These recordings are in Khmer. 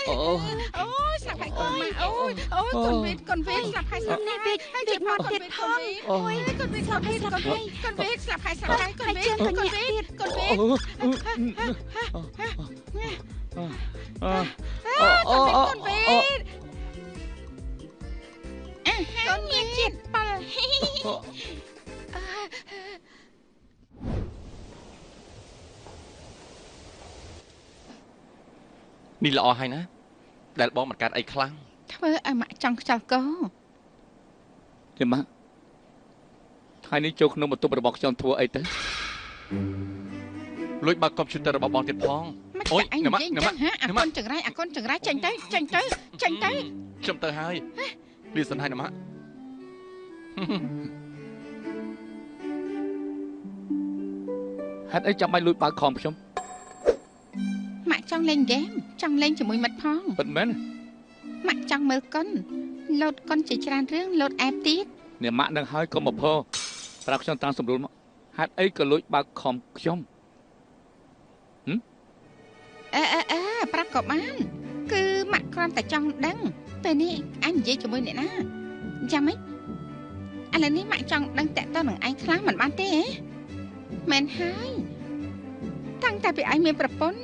អូ អូយស្លាប់ហើយកូនម៉ាក់អូយអូយកូនវីតកូនវីតស្លាប់ហើយស្លាប់ នេះវាវាមាត់ទៀតផង អូយកូនវីតកូនវីតកូនវីតកូនវីតស្លាប់ហើយស្លាប់ហើយកូនវីតកូនវីតកូនវីត អូអូ កូនវីតកូនវីតជាតិប៉ល នេះល្អហើយណាដែលបងមិនកើតអីខ្លាំង ធ្វើឲ្យម៉ាក់ចង់ខ្យល់ក ទេម៉ាក់ថ្ងៃនេះចូលក្នុងបន្ទប់របស់ខ្ញុំធ្វើអីទៅ លួចបើកកុំព្យូទ័ររបស់បងទៀតផង អូយអ្នកម៉ាក់អ្នកម៉ាក់អាកូនចង្រៃអាកូនចង្រៃចេញទៅចេញទៅចេញទៅ ខ្ញុំទៅហើយលីសិនហើយអ្នកម៉ាក់ ហេតុអីចាំបាច់លួចបើកខំខ្ញុំ ម៉ាក់ចង់លេងហ្គេមចង់លេងជាមួយមិត្តផង ពិតមែន ម៉ាក់ចង់មើលកុនលោតកុនជាច្រើនរឿងលោតអែបទៀត អ្នកម៉ាក់នឹងហើយកុំមកផប្រាប់ខ្ញុំតាមសម្រួលមកហេតុអីក៏លួចបើកខំខ្ញុំ អេអេអេប្រាប់ក៏បានគឺម៉ាក់គ្រាន់តែចង់ដឹងពេលនេះអញនិយាយជាមួយអ្នកណាចាំម៉េចឥឡូវនេះម៉ាក់ចង់ដឹងតាក់ទងនឹងឯងខ្លាំងមិនបានទេមែនហើយតាំងតែពីឯងមានប្រពន្ធ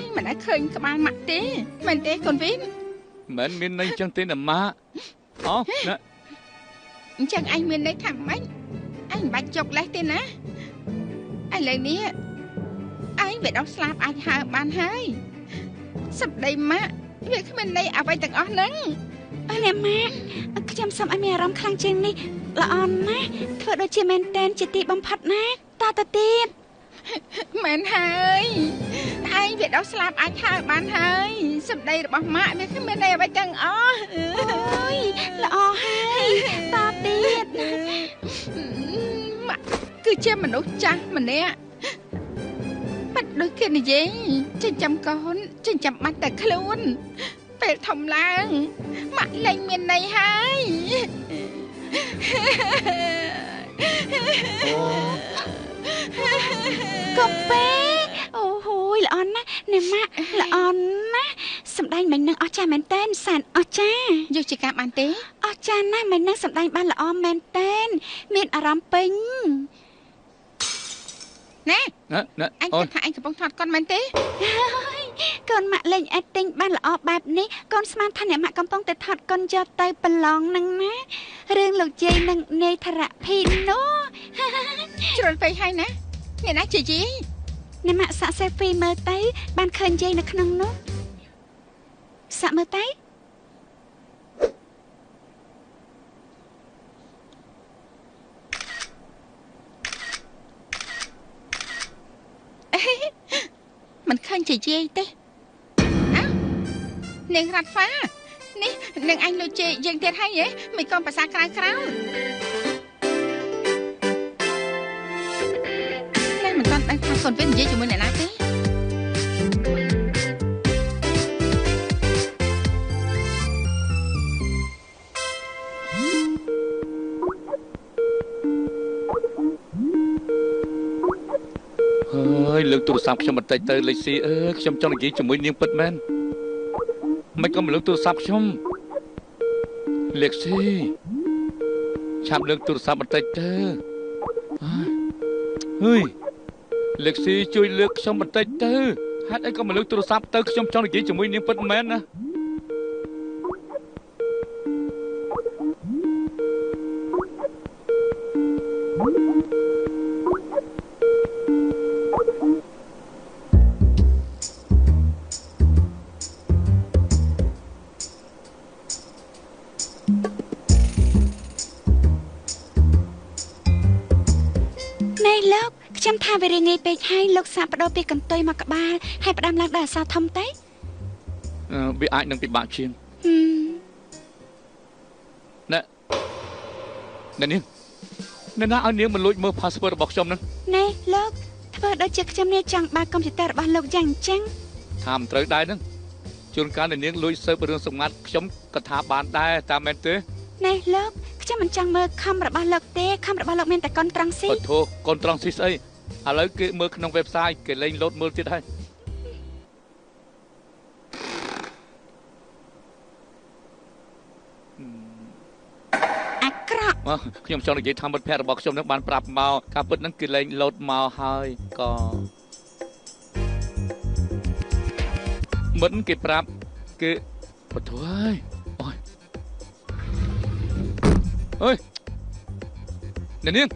ឯងមិនដែលឃើញក្បាលម៉ាក់ទេមែនទេកូនវីន មិនមានន័យចឹងទេណាម៉ាក់អូណា អញ្ចឹងឯងមានន័យថាម៉េចឯងមិនបាច់ជុកលេសទេណាឥឡូវនេះឯងវាដោះស្លាប់អាចហើបានហើយសម្ដីម៉ាក់វាគ្មានន័យអ្វីទាំងអស់ហ្នឹង អ្នកម៉ាក់ខ្ញុំសូមឲ្យមានអារម្មណ៍ខ្លាំងជាងនេះល្អណាស់ធ្វើដូចជាមែនតែនជាទីបំផុតណាតទៅទៀត មែនហើយឯងវាដោះស្លាប់អាចហើបានហើយសម្ដីរបស់ម៉ាក់វាគ្មានន័យអ្វីទាំងអស់ អូយល្អហើយតទៀត ម៉ាក់គឺជាមនុស្សចាស់ម្នាក់បាត់ដូចគេនិយាយចិញ្ចឹមកូនចិញ្ចឹមបាត់តែខ្លួនពេលធំឡើងម៉ាក់លែងមានន័យហើយ កាហ្វេអូហូយល្អណាស់អ្នកម៉ាក់ល្អណាស់សម្ដែងមិញនឹងអស្ចារ្យមែនតែនសែនអស្ចារ្យ យកជាការបានទេ អស្ចារ្យណាស់មិញនឹងសម្ដែងបានល្អមែនតែនមានអារម្មណ៍ពេញ ណែ ណាណា អញគិតថាអញកំពុងថតកូនមែនទេ កូនម៉ាក់លេង acting បានល្អបែបនេះកូនស្មានថាអ្នកម៉ាក់កំពុងតែថតកូនយកទៅប្រឡងនឹងណារឿងលោកយាយនិងនាយធរភីនោះ ជ្រុលពេកហើយណាអ្នកណាជាយាយ អ្នកម៉ាក់សាក់ selfie មើលទៅបានឃើញយាយនៅក្នុងនោះសាក់មើលទៅ មិនឃើញជាយាយទេអើនាងរ៉ាត់ហ្វានេះនាងអញលួចជេរយើងទៀតហើយហ៎មិនកូនភាសាក្រៅក្រៅណែមិនតាន់ដឹងថាកូនវិញនិយាយជាមួយអ្នកណាទេ ហើយលើកទូរស័ព្ទខ្ញុំបន្តិចទៅលេខស៊ីអើខ្ញុំចង់និយាយជាមួយនាងពិតមែនមិនក៏មិនលើកទូរស័ព្ទខ្ញុំលេខស៊ីឆាប់លើកទូរស័ព្ទបន្តិចទៅហើយលេខស៊ីជួយលើកខ្ញុំបន្តិចទៅហេតុអីក៏មិនលើកទូរស័ព្ទទៅខ្ញុំចង់និយាយជាមួយនាងពិតមែនណា ខ្ញុំថាវារាងាយពេកហើយលោកសាកបដូរពីកន្ទុយមកក្បាលហើយផ្ដាំឡើងដល់អក្សរធំទៅ វាអាចនឹងពិបាកជាងណែណែនាងអ្នកណាឲ្យនាងមិនលួចមើល password របស់ខ្ញុំនឹង ណែលោកធ្វើដូចជាខ្ញុំនេះចង់បើកកុំព្យូទ័ររបស់លោកយ៉ាងអញ្ចឹង ថាមិនត្រូវដែរនឹងជួនកាលនាងលួចស៊ើបរឿងសម្ងាត់ខ្ញុំក៏ថាបានដែរតាមមែនទេ ណែលោកខ្ញុំមិនចង់មើលខំរបស់លោកទេខំរបស់លោកមានតែកុនត្រង់ស៊ី អូធូកុនត្រង់ស៊ីស្អីឥឡូវគេមើលក្នុង website គេលេងលោតមើលទៀតហើយ ខ្ញុំចង់និយាយថាមិត្តភក្តិរបស់ខ្ញុំនឹងបានប្រាប់មកការពិតនឹងគឺលែងលោតមកហើយក៏មិនគេប្រាប់គឺបទហើយអូយអើយអ្នកនាង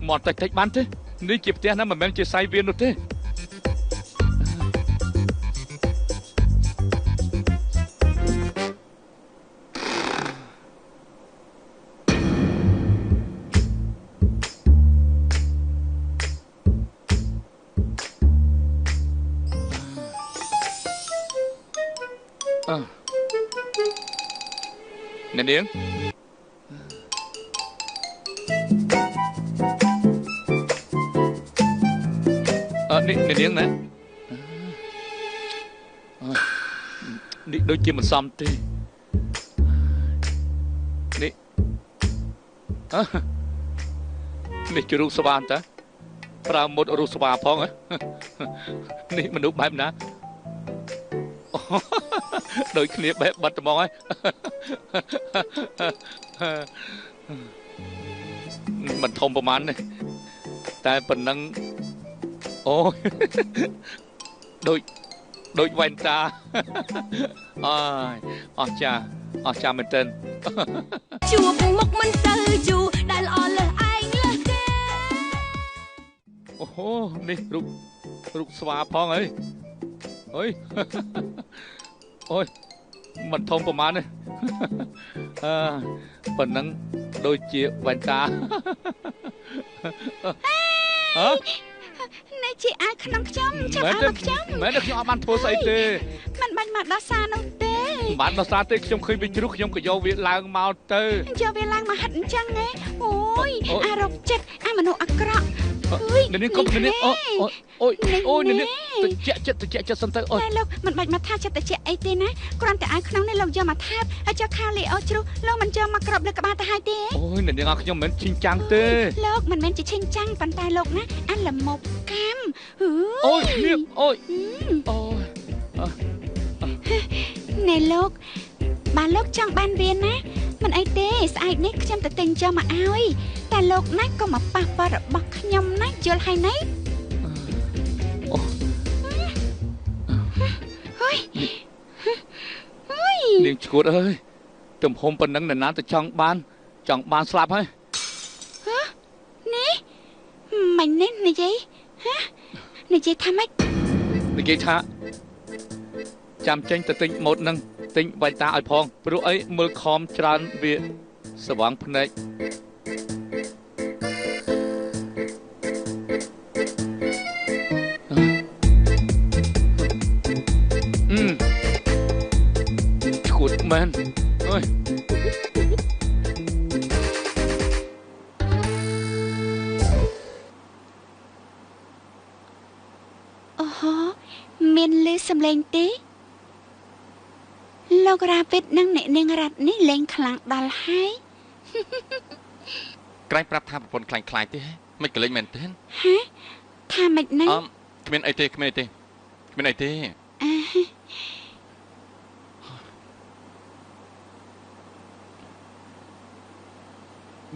មកតិចតិចបានទេនេះជាផ្ទះណាមិនមែនជាសៃវៀននោះទេអ្នកនាងនេះអ្នកនាងណានេះដូចជាមិនសមទេនេះនេះជារូបស្វាតាប្រើមុតរូបស្វាផងនេះមនុស្សបែបណាដូចគ្នាបែបបាត់ត្មងហើយមិនធំប្រហែលទេតែប៉ុណ្ណឹងអូយដូចវ៉ែនតាអើយអស្ចារ្យអស្ចារ្យមែនទែនជួបមុខមិនទៅយូរដែលអស់លើសឯងលើសគេអូហូនេះរូបស្វាផងអីអើយអូយមិនធំប្រហែលទេអឺប៉ុណ្ណឹងដូចជាវ៉ែនតាហ៎នេះជាអាវក្នុងខ្ញុំចាប់អាវមកខ្ញុំមែនទេខ្ញុំអត់បានធ្វើស្អីទេមិនបាច់មកដោះសារនោះទេមិនបានដោះសារទេខ្ញុំឃើញវាជ្រុះខ្ញុំក៏យកវាឡើងមកទៅយកវាឡើងមកហិតអញ្ចឹងហ៎អូយអារោគចិត្តអាមនុស្សអាក្រក់នេះនេះកុំនេះអូអូយអូយនេះតិចចិត្តតិចចិត្តសិនទៅអូយតែលោកមិនបាច់មកថាចិត្តតិចអីទេណាគ្រាន់តែអាវក្នុងនេះលោកយកមកថើបហើយចុះខាលីអូជ្រុះលោកមិនយកមកក្របលើក្បាលទៅហើយទេអូយនេះខ្ញុំមិនមែនឈិញចាំងទេលោកមិនមែនជាឈិញចាំងប៉ុន្តែលោកណាអានល្មមកម្មអូយនេះអូយអូយណែលោកបើលោកចង់បានវាណាមិនអីទេស្អែកនេះខ្ញុំទៅទិញយកមកឲ្យតែលោកណាក៏មកប៉ះពាល់របស់ខ្ញុំណាយល់ហើយណែអូហើយហើយនាងឈួតអើយទំហំប៉ុណ្ណឹងនរណាទៅចង់បានស្លាប់ហើយហ៎នេះមិននេះនិយាយហ៎និយាយថាម៉េចនិយាយថាចាំចេញទៅទិញម៉ូតនឹងទិញវ៉ែនតាឲ្យផងព្រោះអីមើលខំច្រើនវាស្វាងភ្នែកឈួតមែនអើយអូហូមានលឺសំឡេងទេលោករ៉ាវិតនិងអ្នកនាងរ៉ាត់នេះលេងខ្លាំងដល់ហើយក្រែងប្រាប់ថាប្រពន្ធខ្លាញ់ខ្លាយទេមិនក៏លេងមែនទេហ៎ថាម៉េចណាអមគ្មានអីទេគ្មានអីទេគ្មានអីទេ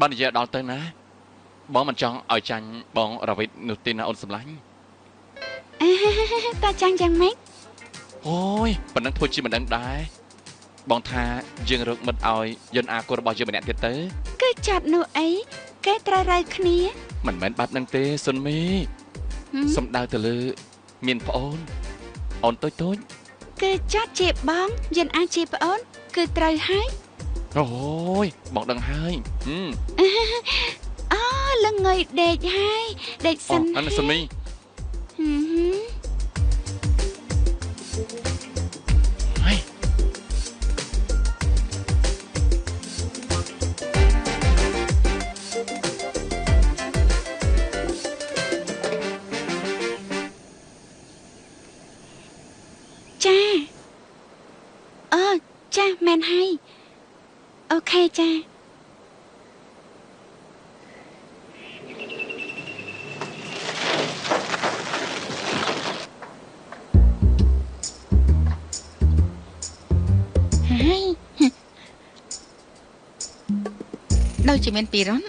បាននិយាយដល់ទៅណាបងមិនចង់ឲ្យចាញ់បងរ៉ាវិតនោះទេណាអូនសម្លាញ់តើចាញ់យ៉ាងម៉េចអូយប៉ុណ្ណឹងធ្វើជាមិនដឹងដែរបងថាយើងរកមិត្តឲ្យយន្តអាគរបស់យើងម្នាក់ទៀតទៅគឺចាត់នោះអីគេត្រូវរើគ្នាមិនមែនបាត់នឹងទេសុនមីសំដៅទៅលើមានប្អូនអូនតូចតូចគឺចាត់ជាបងយន្តអាជាប្អូនគឺត្រូវហើយអូយបងដឹងហើយអូលងើយដេកហើយដេកសិនអូនសុនមីចាអឺចាមែនហើយអូខេចាហើយ ដូចជាមានពីរន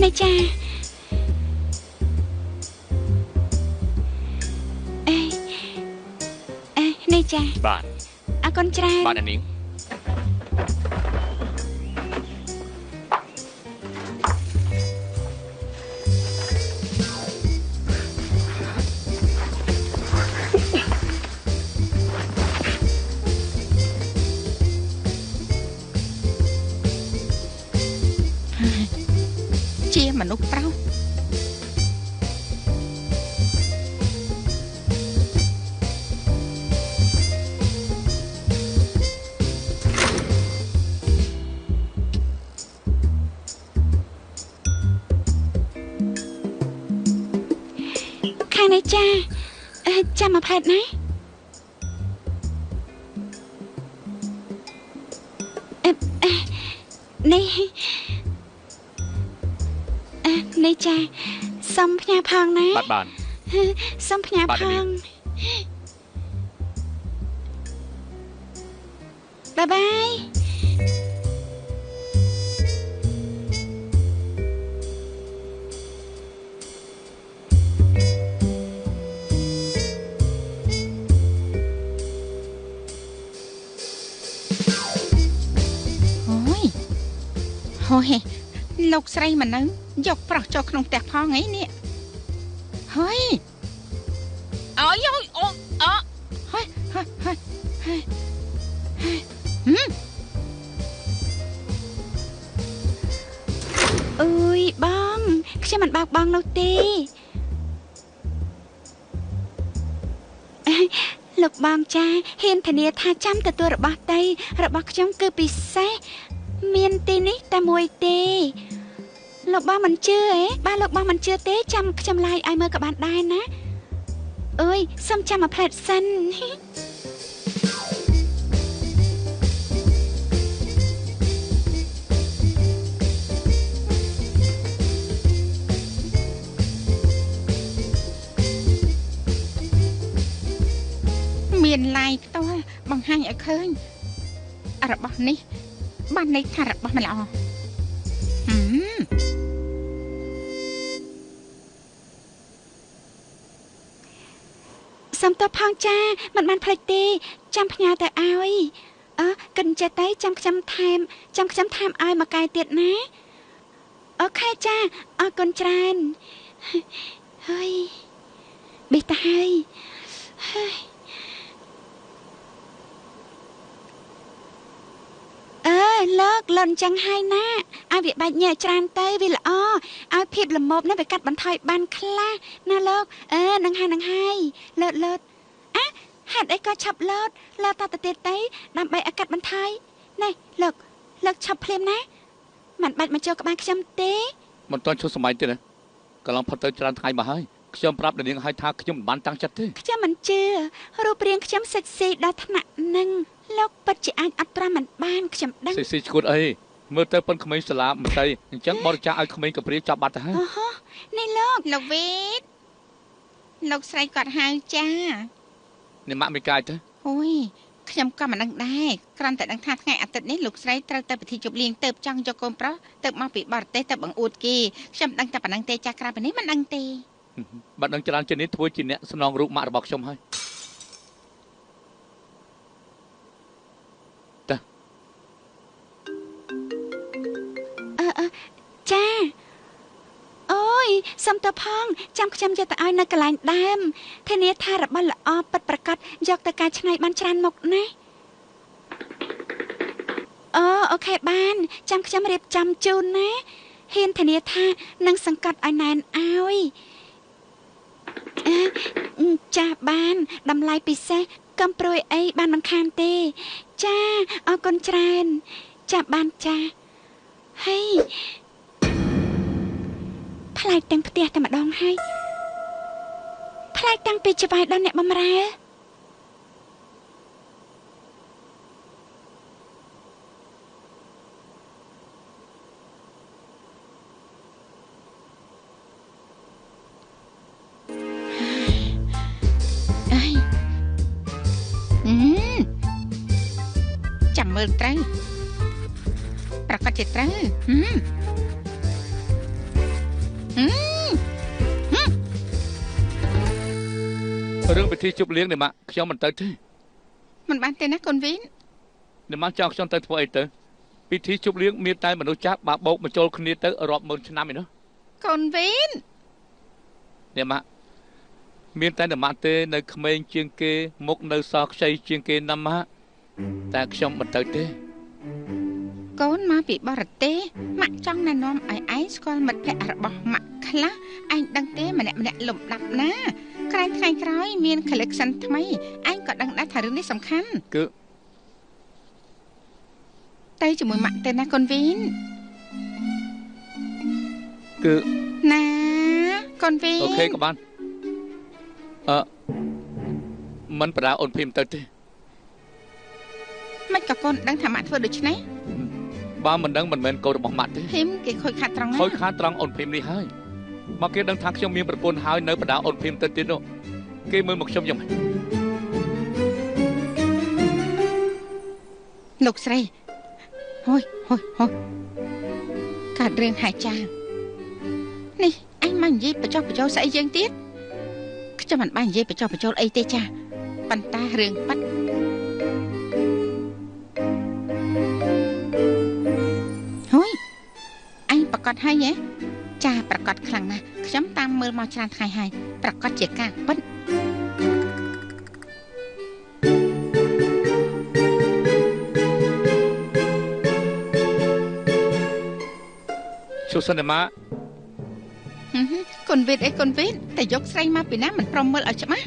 នេះចាអេអេនេះចាបាទអរគុណច្រើនបាទអ្នកនាងជាមនុស្សប្រុសខាងនេះចាចាំមកផ្លែតណានេះនេះចាសុំផ្ញើផងណាបាទបានសុំផ្ញើផងបាយបាយអូយហូហេលោកស្រីមិននៅយកប្រុសចូលក្នុងផ្ទះផងអីនេះហើយអើយអូអូអហើយហើយហើយហើយអើយបងខ្ញុំមិនបើកបងនោះទេលោកបងចាហ៊ានធានាថាចាំទទួលរបស់តីរបស់ខ្ញុំគឺពិសេសមានទីនេះតែមួយទេលោកបងមិនជឿទេបាទលោកបងមិនជឿទេចាំខ្ញុំឡាយឲ្យមើលក៏បានដែរណាអើយសុំចាំមួយផ្លែតសិនមានឡាយផ្ទាល់បង្ហាញឲ្យឃើញរបស់នេះបានន័យថារបស់មិនល្អសុំទោសផងចាមិនបានភ្លេចទេចាំផ្ញើទៅឲ្យអើកិនចេះតែចាំខ្ញុំថែមចាំខ្ញុំថែមឲ្យមួយកែទៀតណាអូខេចាអរគុណច្រើនហើយបេះទៅហើយហើយអើលោកលន់ចឹងហើយណាឲ្យវាបាច់ញែកច្រើនទៅវាល្អឲ្យភាពល្មមនេះវាកាត់បន្ថយបានខ្លះណាលោកអឺនឹងហើយនឹងហើយលើតលើតអាហេតុអីក៏ឆាប់លើតលើតទៅទៀតទៅដើម្បីឲ្យកាត់បន្ថយនេះលោកលោកឆាប់ភ្លាមណាមិនបាច់មកចូលក្បាលខ្ញុំទេមិនទាន់ឈប់សម័យទេណាកន្លងផុតទៅច្រើនថ្ងៃមកហើយខ្ញុំប្រាប់ដល់នាងឲ្យថាខ្ញុំមិនបានតាំងចិត្តទេខ្ញុំមិនជឿរូបរាងខ្ញុំសិចស៊ីដល់ថ្នាក់នឹងលោកពិតជាអាចអត់ត្រាំមិនបានខ្ញុំដឹងស៊ីស៊ីឈួតអីមើលទៅប៉ុនក្មេងសាលាមិនទៅអញ្ចឹងបរិច្ចាគឲ្យក្មេងកំព្រាចាប់បាត់ទៅហើយនេះលោកលោកវីតលោកស្រីគាត់ហៅចានេះម៉ាក់មិនកាយទេអូយខ្ញុំក៏មិនដឹងដែរគ្រាន់តែដឹងថាថ្ងៃអាទិត្យនេះលោកស្រីត្រូវទៅពិធីជប់លៀងទៅចង់យកកូនប្រុសទៅមកពីបរទេសទៅបង្អួតគេខ្ញុំដឹងតែប៉ុណ្្នឹងទេចាក្រៅពីនេះមិនដឹងទេបាត់ដឹងច្រើនជាងនេះធ្វើជាអ្នកស្នងរូបម៉ាក់របស់ខ្ញុំហើយចាអូយសុំតផងចាំខ្ញុំយកទៅឲ្យនៅកន្លែងដើមធានាថារបស់ល្អពិតប្រាកដយកទៅការច្នៃបានច្រើនមុខណាអូអូខេបានចាំខ្ញុំរៀបចំជូនណាហ៊ានធានាថានឹងសង្កត់ឲ្យណែនឲ្យចាស់បានតម្លៃពិសេសកំព្រួយអីបានមិនខានទេចាអរគុណច្រើនចាបានចាហើយប្លែកទាំងផ្ទះតែម្ដងហើយប្លែកតាំងពីច្បាយដល់អ្នកបម្រើអី មើលត្រូវប្រកាសជាត្រូវរឿងពិធីជប់លៀងនេះម៉ាក់ខ្ញុំមិនទៅទេមិនបានទេណាកូនវីននេះម៉ាក់ចង់ខ្ញុំទៅធ្វើអីទៅពិធីជប់លៀងមានតែមនុស្សចាស់បាបោកបញ្ចូលគ្នាទៅរាប់ម៉ឺនឆ្នាំឯនោះកូនវីននេះម៉ាក់មានតែអ្នកម៉ាក់ទេនៅក្មេងជាងគេមុខនៅសខ្ចីជាងគេណាស់ម៉ាក់តែខ្ញុំមិនទៅទេកូនមកពីបរទេសម៉ាក់ចង់ណែនាំឲ្យឯងស្គាល់មិត្តភក្តិរបស់ម៉ាក់ខ្លះឯងដឹងទេម្នាក់ម្នាក់លំដាប់ណាក្រែងថ្ងៃក្រោយមាន collection ថ្មីឯងក៏ដឹងដែរថារឿងនេះសំខាន់គឺទៅជាមួយម៉ាក់ទេណាកូនវីនគឺណាកូនវីនអូខេក៏បានមិនបដាអូនភីមទៅទេមិនក៏កូនដឹងថាម៉ាក់ធ្វើដូច្នេះបើមិនដឹងមិនមែនកូនរបស់ម៉ាក់ទេភីមគេខូចខាតត្រង់ណាខូចខាតត្រង់អូនភីមនេះហើយមកគេដឹងថាខ្ញុំមានប្រពន្ធហើយនៅបដាអូនភីមទៅទៀតនោះគេមើលមកខ្ញុំយ៉ាងម៉េចលោកស្រីហូយហូយហូយកើតរឿងហើយចានេះអញមកនិយាយបញ្ចុះបញ្ចូលស្អីយើងទៀតខ្ញុំមិនបាននិយាយបញ្ចុះបញ្ចូលអីទេចាប៉ុន្តែរឿងប៉ាត់ហូយអញប្រកាសហើយហ៎ចាប្រកាសខ្លាំងណាស់ខ្ញុំតាមមើលមកច្រើនថ្ងៃហើយប្រកាសជាការពិតជួសិនម៉ាកូនវីតអីកូនវីតតែយកស្រីមកពីណាមិនព្រមមើលឲ្យច្បាស់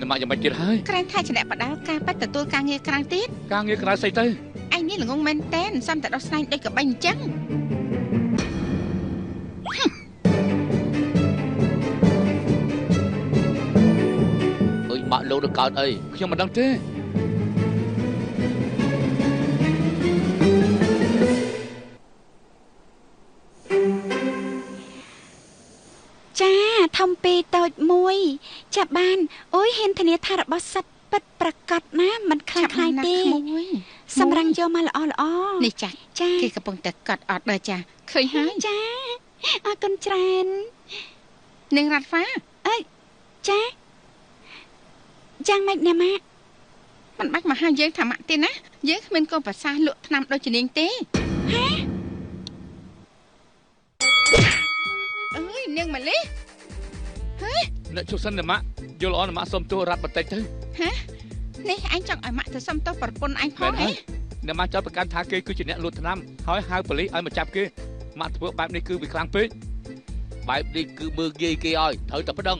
នម៉ាយ៉ាងម៉េចទៀតហើយក្រែងថាជាអ្នកបដាលការបាច់ទទួលការងារក្រៅទៀតការងារក្រៅស្អីទៅឯងនេះល្ងងមែនតែនសំតែដោះស្នែងដូចកបាញ់អញ្ចឹងអើយម៉ាក់លោកទៅកើតអីខ្ញុំមិនដឹងទេចាធំពីរតូចមួយចាប់បានអូយហ៊ានធានាថារបស់សិតពិតប្រកបណាមិនខ្លាចខ្លាយទេសម្រាប់យកមកល្អល្អនេះចាចាគេកំពុងតែកត់អត់ដល់ចាឃើញហើយចាអរគុណច្រើននាងរ៉ាត់ហ្វាអើយចាយ៉ាងម៉េចណាម៉ាក់មិនបាច់មកហៅយើងថាម៉ាក់ទេណាយើងគ្មានកូនប្រសាលក់ថ្នាំដូចជានាងទេហ៎អើយនាងម៉ាលីហេអ្នកជួសិនណាម៉ាក់យល់ល្អណាម៉ាក់សុំទោសរ៉ាត់បន្តិចទៅហ៎នេះអញចង់ឲ្យម៉ាក់ទៅសុំទោសប្រពន្ធអញផងហ៎អ្នកម៉ាក់ចោទប្រកាន់ថាគេគឺជាអ្នកលួចថ្នាំហើយហៅប៉ូលីសឲ្យមកចាប់គេម៉ាក់ធ្វើបែបនេះគឺវាខ្លាំងពេកបែបនេះគឺមើលងាយគេឲ្យត្រូវតែប្តឹង